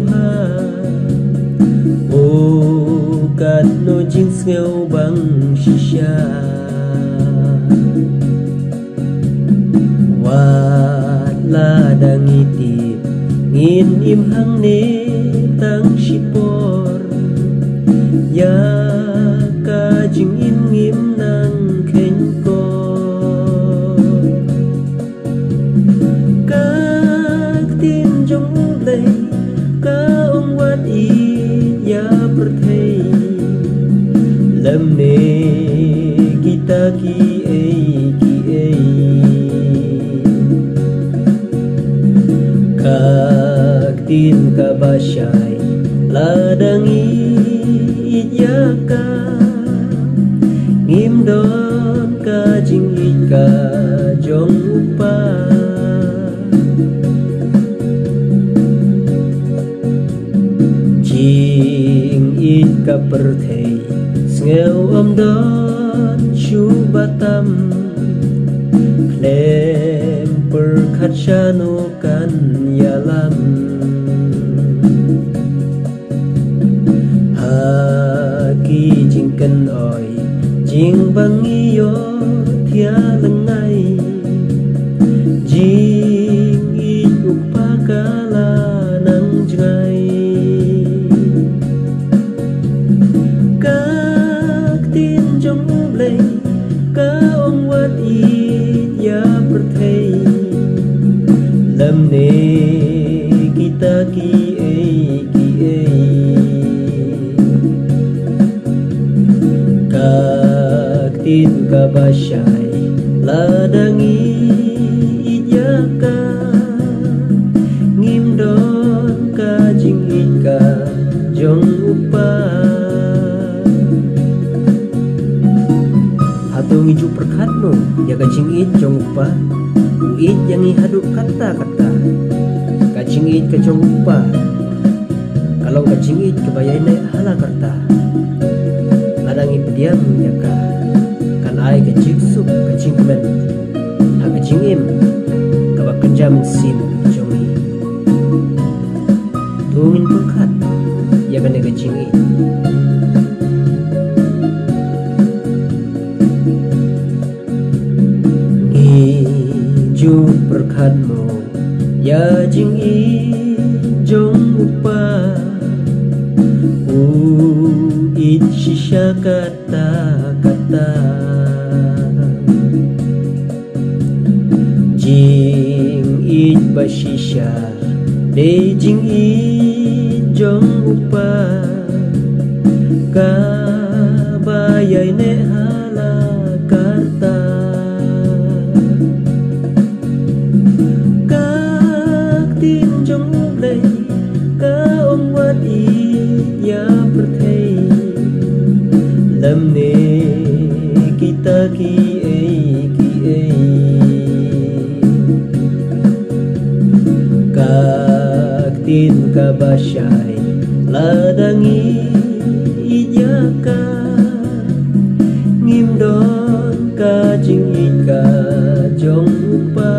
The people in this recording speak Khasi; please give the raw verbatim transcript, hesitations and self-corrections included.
bha. O katno jingsngew bang shisha. Wat la dang itip ngin im hangne tang shipor. Ïa ka jingim ngim nang kheiñ kor. Ka ktien jong U Blei ka ong wat ïeit ïa pyrthei. Lymne kita kiei kiei. Ka ktien kaba shai la dang ïeit ïa ka. Ngim don ka jingïeit ka jong U Kpa. Jingïeit ka pyrthei sngew ym don shuh ba tam. Khlem pyrkhat shano kan ïalam. Ha ki jingkynoi jingbang ïohthiah lyngngai. Jingïeit U Kpa ka la nang jngai. Ka ktien jong U Blei ka ong wat ïeit ïa pyrthei. Lymne kita kiei kiei. Ka ktien kaba shai la dang ïeit ïa ka. Ngim don ka jingïeit ka jong U Kpa. Hato ngi ju pyrkhat noh ïa ka jingïeit jong U Kpa? U ïeit ïa ngi haduh katta katta. Ka jingïeit ka jong U Kpa ka long ka jingïeit kaba ïaineh ha la karta. Lada ngi pdiang ïa ka, kan ai ka jingsuk ka jingkmen ha ka jingim kaba kynja mynsiem jong ngi. To ngin pyrkhat ïa kane ka jingïeit. Ngi ju pyrkhat mo ïa jingïeit jong U Kpa. U ïeit shisha katta katta. Jingïeit ba shisha dei jingïeit jong U Kpa kaba ïaineh ha la karta. Ka ktien jong U Blei ka ong wat ïeit ïa pyrthei. Lymne kita kiei kiei. Ka ktien kaba shai la dang ïeit ïa ka. Ngim don ka jingïeit ka jong U Kpa.